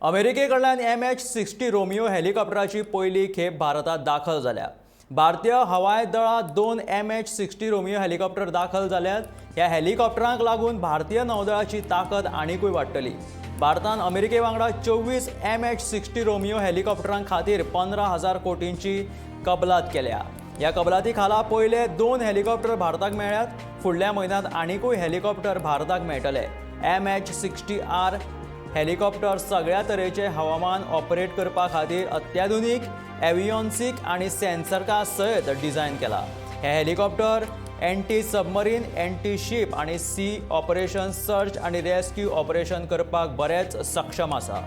अमेरिके कडल्यान MH 60 Romeo हेलिकॉप्टराची पयली खेप भारतांत दाखल जाल्या. भारतीय हवाई दळांत दोन एमएच 60 रोमियो हेलिकॉप्टर दाखल जाल्यात. ह्या हेलिकॉप्टरांक लागून भारतीय नौदळाची ताकद आनिकूय वाडटली. भारतान अमेरिके वांगडा 24 एमएच 60 रोमियो हेलिकॉप्टरां खातीर 15,000 कोटींची कबलात केल्या. ह्या कबलाती खाला पयले दोन हेलिकॉप्टर भारताक मेळ्ळ्यात. फुडल्या म्हयन्यांत आनिकूय हेलिकॉप्टर भारताक मेळटले. एमएच 60 आर हेलिकॉप्टर सगळ्या तरेचे हवामान ऑपरेट करपा खातीर अत्याधुनीक एव्हियोनिक्स आनी सेन्सरा सयत डिझायन केला. हे helicopter anti submarine, anti ship आनी सी ऑपरेशन, सर्च आनी रेस्क्यू ऑपरेशन करपाक बरेच सक्षम आसा.